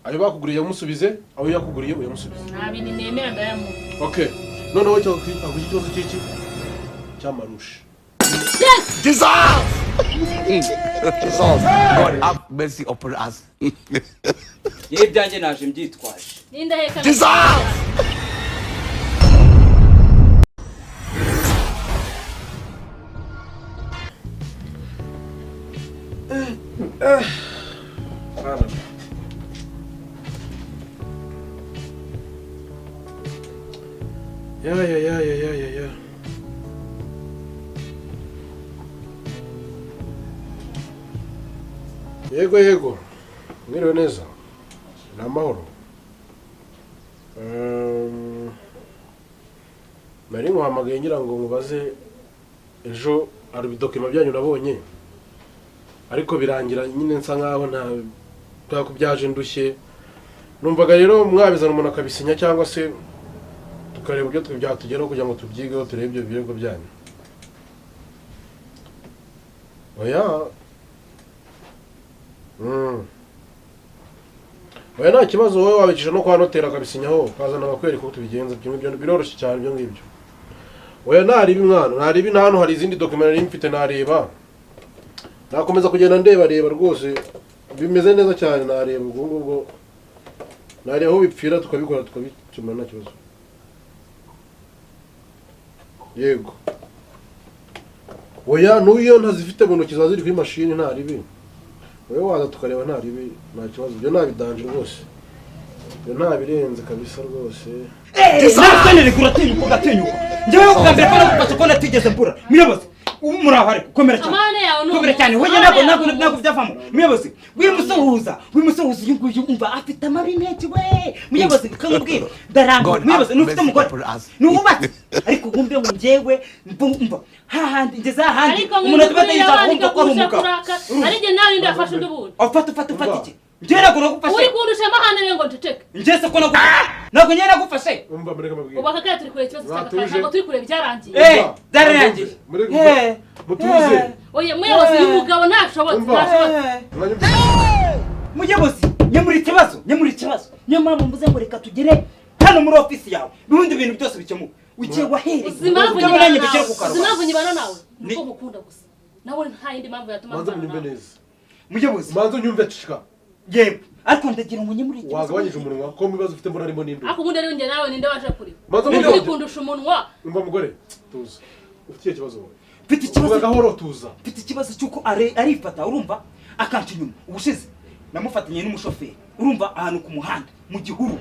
Ayo bakuguriye uyamusubize, ayo yakuguriye uyamusubize. Nta bintu nemera, ndayamuha. Okay, noneho aguha ikibazo cy'iki cy'amarushe. Yes. Jesus! God have mercy upon us. Yewe, ibyanjye naje mbyitwaje. N'indahekana. Mwana. Ya ya ya ya ya ya ya. Yego yego. Mwiriwe neza. Ni amahoro. Nari nkuhamagaye ngira ngo nkubaze, ejo hari ibidokima byanyu nabonye, ariko birangira nyine nsa nkaho nta kubera ko byaje ndushye. Numvaga rero mwabizana umuntu akabisinya, cyangwa se tukareba uburyo twe byatugeraho kugira ngo tubyigeho, turebe ibyo birego byanyu. Oya. Oya, nta kibazo, wowe wabicisha no kwa noteri akabisinyaho, ukazana bakwereka uko tubigenza. Ibyo ngibyo biroroshye cyane, ibyo ngibyo. Oya, naribi mwana, naribi. Na hano hari izindi document nari mfite, nareba, nakomeza kugenda ndeba reba rwose, bimeze neza cyane. Nareba ubwo ngubwo, nareba aho bipfira, tukabikora, tukabikemura, nta kibazo. Yego, oya, n'uyo ntazifite mu ntoki, ziba ziri kuri mashini. Nta ribi, wowe waza tukareba, nta ribi, nta kibazo. Ibyo ntabidanje rwose, ibyo ntabirenze kabisa rwose. Nawe uratinyuka, ugatinyuka. Njyewe bwa mbere ko nagufashe ko natigeze mbura. Muyobozi, ubu muraho, ariko komera cyane. Amahane yawe ni Komera cyane. umunsi. Hoya, ntabwo Amahane ntabwo yawe ni ntabwo byavamo. Muyobozi, wimusuhuza, wimusuhuza. Uyu nguyu umva afite amabi menshi we. Muyobozi, kamubwira ndarambiwe. God Muyobozi, have ntufite mercy umugore, upon us. ntiwubatse, ariko wumve ngo njyewe mva hahandi ngeze, hahandi Ariko umuntu atuba nk'uyu yumva wandika ko ari kurusha umugabo. kuraka ari njye nawe, ninde wafashe undi bundi? Ufata, ufata, ufata. Umva. Iki njyewe ntabwo nagufashe. Uri kundusha amahane rero ngo nceceke? Njye se ko nagufashe? Ntabwo njyewe nagufashe. Umva, mureke mbabwire. Ubu aka kanya turi kureba ikibazo cy'aka kanya. Mwatuje. Ntabwo turi kureba ibyarangiye. Eh, byararangiye. Mureke Eh, mutuze. eh. Oya muyobozi, uyu mugabo ntashobotse. Umva. Ntashobotse. Mwanyumva? Muyobozi, nyemura ikibazo, nyemura ikibazo. Niyo mpamvu mvuze ngo reka tugere hano muri ofisi yawe, ibindi bintu byose bikemuka ugiye wahereye. Uzi impamvu Ujya nyibana nanjye nawe? mbishyire ku Uzi karubanda. impamvu nyibana nawe? Ni- Nuko nkukunda gusa, nawe nta yindi mpamvu yatuma Manze mbana munyumve nawe. neza. Muyobozi. Manze unyumve, cishika. Yego, ariko ndagira ngo nyemure ikibazo. Wagabanyije umunwa ko mu bibazo ufite mbona harimo n'induru. Ariko ubundi ari njye nawe, ninde waje kure? Manze Uri munyumve. kundusha umunwa. Umva mugore, tuza. Ufite ikihe kibazo wowe? Mfite Uvuga ikibazo. gahoro, tuza. Mfite ikibazo cy'uko arifata, urumva, akanca inyuma. Ubushize namufatanye n'umushoferi, urumva, ahantu ku muhanda mu gihuru.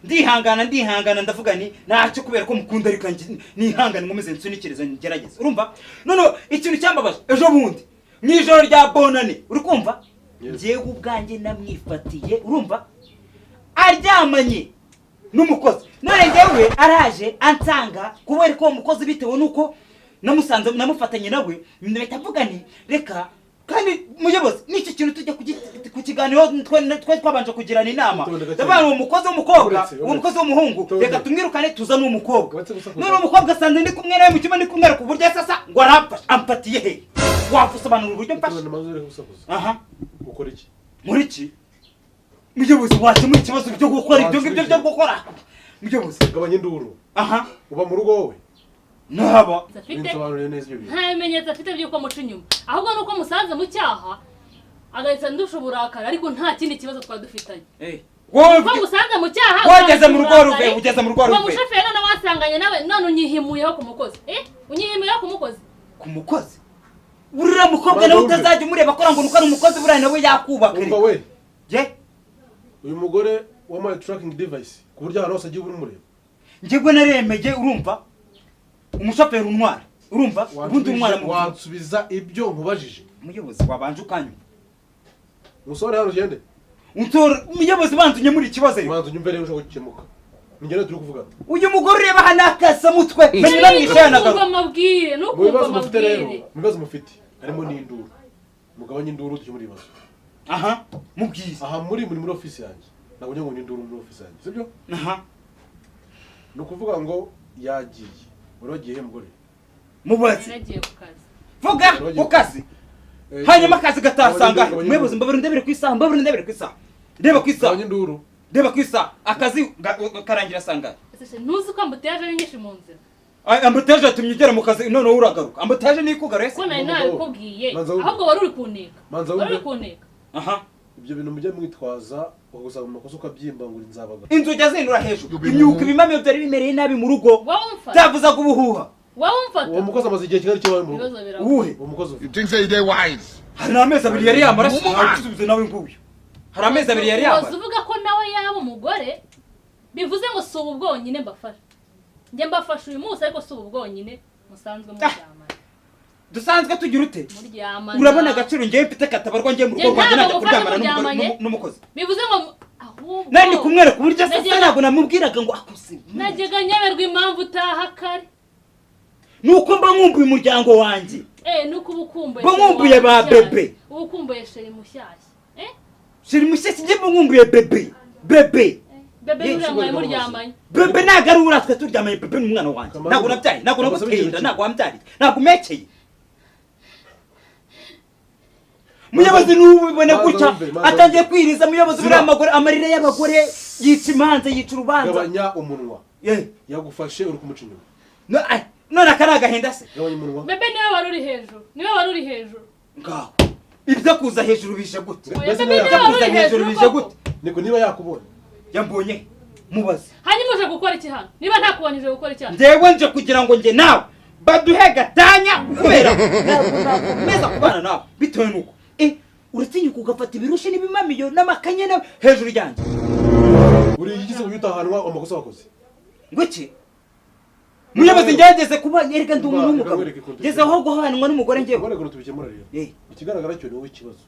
Ndihangana, ndihangana, ndavuga ni ntacyo kubera ko mukunda, reka nihangane, nkomeze nsunikirize, ngerageze, urumva. Noneho ikintu cyambabaje, ejo bundi mu ijoro rya Bonane, uri kumva? Yes. Njyewe ubwanjye namwifatiye, urumva, aryamanye n'umukozi. None njyewe araje ansanga kubera ko uwo mukozi, bitewe n'uko namusanze namufatanye nawe, mpita mvuga nti reka. Kandi muyobozi, n'icyo kintu tujya ku kiganiro, twe twabanje kugirana inama. Itonde gake. Ndavuga ngo uwo mukozi w'umukobwa, Uretse, uwo mukozi w'umuhungu, Itonde. reka tumwirukane, tuzane uw'umukobwa. Uretse gusakuza. None umukobwa asanze ndi kumwe nawe mu cyumba, ndi kumwereka uburyo sasa ngo aramfashe. Amfatiye he? Wagusobanura uburyo mfashe? Itonde, manze ureke gusakuza. Aha. Ukora iki? Muri iki, muyobozi, wakemura ikibazo byo gukora ibyo ngibyo byo gukora, muyobozi? Gabanya induru. Aha. Uba mu rugo wowe? Naba. Afite Binsobanuriye neza ibyo bintu. nta bimenyetso afite by'uko muca inyuma, ahubwo ni uko musanze mu cyaha agahita ndusha uburakari, ariko nta kindi kibazo twari dufitanye. Wowe Ko musanze mu cyaha Wageze mu rugo uburakari, ruve, ugeze mu rugo uwo ruve. mushoferi none wasanganye nawe, none unyihimuyeho ku mukozi, eh, unyihimuyeho ku mukozi. Ku mukozi? Uriya mukobwa nawe utazajya umureba akora ngo nuko ari umukozi, buriya nawe yakubaka. Umva we. Ye. Uyu mugore wampaye tracking device ku buryo ahantu hose agiye uri mureba. Njyewe naremeye, urumva, umushoferi untwara, urumva, ubundi untwara mu buzima. Wansubiza ibyo nkubajije? Umuyobozi, wabanje ukanyuma. Umusore, hano ugende. Untora umuyobozi, banza unyemure ikibazo rero. Manze unyumve rero, ushaka gukemuka. Ningene turi kuvugana. Uyu mugore ureba hano akasamutwe, menya unamwishaye Nukumva anagaruka. amabwire, Mu nukumva bibazo mufite rero, amabwire. mu bibazo mufite harimo n'induru. Mugabanye induru, dukemura ibibazo. Aha, mubwize. Aha muri office yanjye, ntabwo njya ngo ni induru muri office yanjye, sibyo? Aha. Ni ukuvuga ngo yagiye, wari wagiye he mugore? Mubaze. Yaragiye ku kazi. Vuga ku kazi. Eh, Hanyuma akazi gatasanga. gabanya Umuyobozi, induru. mbabura ndebere ku isaha, mbabura ndebere ku isaha. Reba ku isaha. Gabanya induru. Reba ku isaha, akazi karangira sangara. Ese se, ntuzi ko embouteillage ari nyinshi mu nzira? Embouteillage yatumye ugera mu kazi noneho uragaruka? Embouteillage niyo ikugaruye se? Ko nari nabikubwiye. Manza wumve. Ahubwo wari uri kunteka. Manza Wari uri wumve. kunteka. Aha. Ibyo bintu mujya mwitwaza, ukagusaba mu makosa, ukabyimba ngo uri nzabaga. Inzugi azinura hejuru, imyuka, ibimamyo byari bimereye nabi mu rugo. Wowe umfata. Byavuzaga ubuhuha. Wowe umfata. Uwo mukozi amaze igihe kingana iki iwawe mu rugo? Ibibazo birawe. Uwuhe? Uwo mukozi You ufite. think say they wise? Hari n'amezi 2 yari yamara. Ntabwo nawe nguyu, hari amezi 2 yari Uwoza yamara. uvuga ko nawe yaba umugore, bivuze ngo si ubu bwonyine mbafasha. Njye mbafasha uyu munsi, ariko si ubu bwonyine musanzwe muryamana. Dusanzwe tugira ute? Muryamana. Urabona agaciro ngewe mfite katabarwa ngewe mu rugo Njye rwanjye, ntabwo najya kuryamana mufasha n'umugore muryamanye. n'umukozi? Bivuze ngo ahubwo Nari ndi kumwereka uburyo asa. Ntabwo namubwiraga ngo akose. Najyaga nyoberwa impamvu utaha kare. Nuko mba nkumbuye umuryango wanjye. Eh, nuko uba ukumbuye Mba chéri nkumbuye wawe ba mushyashya. bébé. Uba ukumbuye chéri mushyashya, eh. Chéri mushyashya? Njye mba nkumbuye bébé, bébé. Bébé Ye, nuriya shobora mwari kuba muryamanye. Bébé ntabwo ari uratwe turyamanye. Bébé ni umwana wanjye. Kamara, Ntabwo nabyaye, ntabwo Kamara, naguteye inda, ikintu. ntabwo wambyariye, ntabwo umekeye. Muyobozi, n'ubibone Manza gutya wumve, manza atangiye kwiriza, muyobozi. Ziba. Buriya amarira y'abagore yica imanza, yica urubanza. Gabanya umunwa. Eh, Yagufashe uri kumuca inyuma. No, ay, none aka ni agahinda se? Gabanya umunwa. Bébé niwe wari uri hejuru, niwe wari uri hejuru. Ngaho ibyo kuza hejuru bije gute? Oya, Mbese bébé niba niwe wari Kuza uri hejuru hejuru bije koko. gute? Niko niba yakubonye. Yambonye? Mubaze. Hanyuma uje gukora iki hano? Niba ntakubonye, uje gukora iki hano? Njyewe nje kugira ngo njye nawe baduhe gatanya, kubera ntabwo nakomeza kubana nawe, bitewe n'uko uratinyuka ugafata ibirushe n'ibimamiyo n'amakanya nawe hejuru yanjye. Uri igize uburyo utahanwa amakosa wakoze? Ngo iki, muyobozi? Ngerageze kuba, erega ndi umuntu Reka w'umugabo. nkwereke ukuntu Ngeze aho guhanwa n'umugore njyewe. Ubone ukuntu tubikemura rero. Eh. Ikigaragara cyo ni wowe ikibazo,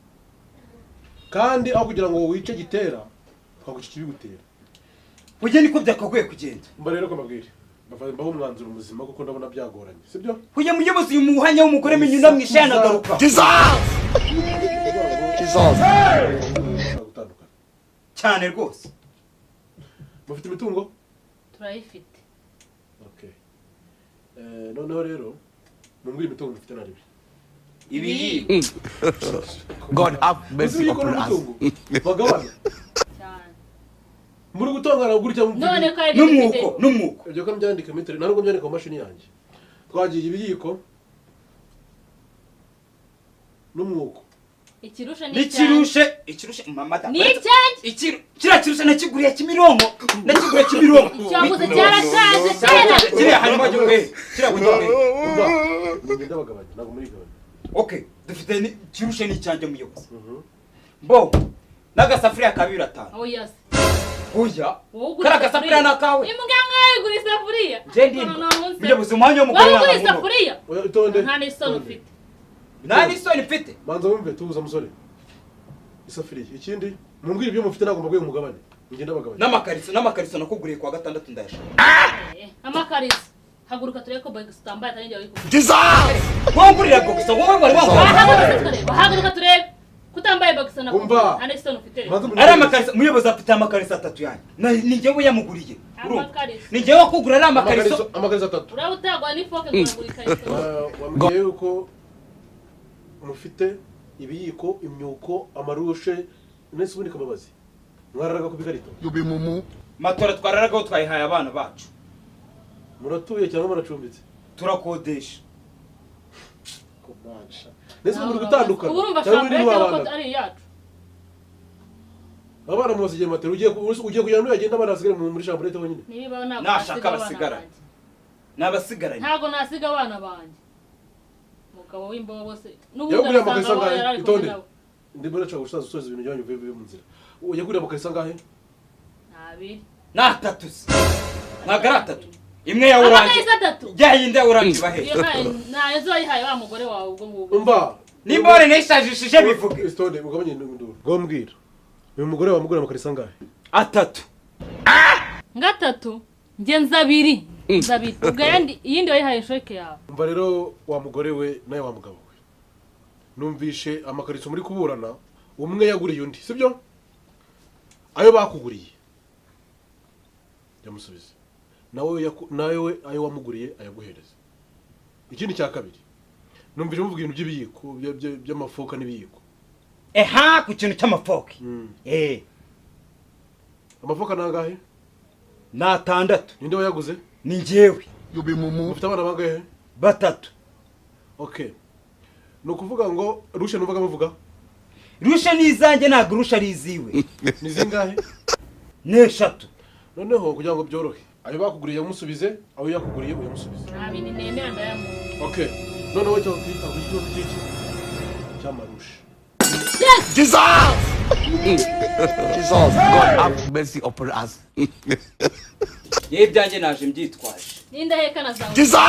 kandi aho kugira ngo wice gitera, twaguca ikibigutera. Burya niko byakagoye kugenda. Mba rero ko mbabwire, mbaho umwanzuro muzima, kuko ndabona byagoranye, sibyo? Kuya muyobozi, uyu muhanya w'umugore menye unamwishe yanagaruka. Jesus! Jesus! Gutandukana. Cyane rwose. Mufite imitungo? Turayifite. Okay. Noneho rero mumbwire imitungo mufite naribi. Ibiyiko. God have mercy Ibiyiko upon us. n'umutungo bagabana? Cyane. Muri gutongana gutya None ko ari byo N'umwuko. dufite. N'umwuko. Ibyo ko mbyandika muri tele, ntabwo mbyandika mu mashini yanjye. Twagiye: ibiyiko n'umwuko. Ikirushe ni icyanjye. N'ikirushe, ikirushe mama da. Ni icyanjye. Kiriya kirushe nakiguriye Kimironko, nakiguriye Kimironko. Icyaguze cyarashaje kera. Kiriya harimo gihe kiriya bugiye. Umva, mugenda bagabanya, ntabwo murigabanya. Okay, dufite kirushe ni icyanjye, muyobozi. Bo n'agasafuriya ka 5. Oya se. Oya. Wowe ugura. Kariya gasafuriya ni akawe. Imbwa nkayo igura isafuriya? Nje ndimba, muyobozi, umwanya w'umugore Wowe ugura ntabwo. isafuriya? Oya, itonde. Nta n'isoni ufite. Nta n'isoni mfite. Banza wumve, tuza musore. Isafuriya, ikindi mumbwire ibyo mufite, ntabwo mbabwiye umugabane, mugenda bagabanya. N'amakariso, n'amakariso nakuguriye kuwa gatandatu ndayashaka. Eh, amakariso. Haguruka turebe ko box utambaye atari njye wayikuguriye. Jesus! Wowe ngurira gusa, wowe wari wangurira. Haguruka turebe, haguruka turebe kutambaye box nakuguriye. Umva. Nta n'isoni ufite rero. Banza. Ari amakariso, muyobozi, afite amakariso atatu yanjye. Ni njyewe yamuguriye, urumva? Amakariso. Ni njyewe wakugura ari amakariso. Amakariso, amakariso atatu. Uraba utagwa n'ifoke ngo uragura ikariso? Wambwiye yuko mufite ibiyiko, imyuko, amarushe. Nese ubundi kababazi, mwararaga ku bikarito? You be mumu. Matora twararagaho twayihaye abana bacu. Muratuye cyangwa muracumbitse? Turakodesha. Nese ubu muri gutandukana Ubu urumva cyangwa uri chambrette koko n'abana? ari iyacu. Abana mubasigiye matera? Ugiye kugira ngo nuyagenda abana basigare muri chambrette bonyine? Nibibaho, ntabwo Nashaka nasiga abana abasigara. banjye. Ni abasigaranye. Ntabwo nasiga abana banjye umugabo w'imbobo se n'ubundi. Yaguriye Arasanga amakariso abo angahe? yari ari kumwe Itonde. nabo. Ndimo ndashaka gusaza usoza ibintu byanyu bivuye mu nzira. Yaguriye amakariso angahe? Ni abiri. Ni atatu se? Ntabwo ari atatu, imwe ya orange. Amakariso atatu? Ya yindi ya orange ibahe. Iyo ntayo nzoyihaye wa mugore wawe ubwo ngubwo. Umva. Nimba waranayishajishije bivuge. Itonde, mugabanye induru. Ngo mbwira, uyu mugore wamuguriye amakariso angahe? Atatu. Ngatatu? Njye nzi abiri, nzi abiri. Ubwo iyindi wayihaye sheke yawe. Umva rero wa mugore we, nawe wa mugabo we, numvishe amakariso muri kuburana, umwe yaguriye undi, sibyo? Ayo bakuguriye yamusubize, nawe ayo wamuguriye ayaguhereze. Ikindi cya kabiri, numvise muvuga ibintu by'ibiyiko, by'amafoka n'ibiyiko. Eha, ku kintu cy'amafoke. Amavuka ni angahe? Ni 6. Ninde wayaguze? Ni njyewe. Ufite abana bangahe? 3. Okay, ni ukuvuga ngo louche numvaga bavuga? Louche ni izanjye, ntabwo louche ari iziwe. Ni zingahe? Ni 3. Noneho kugira ngo byorohe, ayo bakuguriye umusubize, ayo yakuguriye uyamusubize. Nta bintu nemera, ndayamuha. Okay, noneho cyo ikibazo cy'iki cy'ama louche. Jesus! Jesus, God have mercy upon us. Yewe, ibyanjye naje mbyitwaje. N'indahekana zawe. Jesus!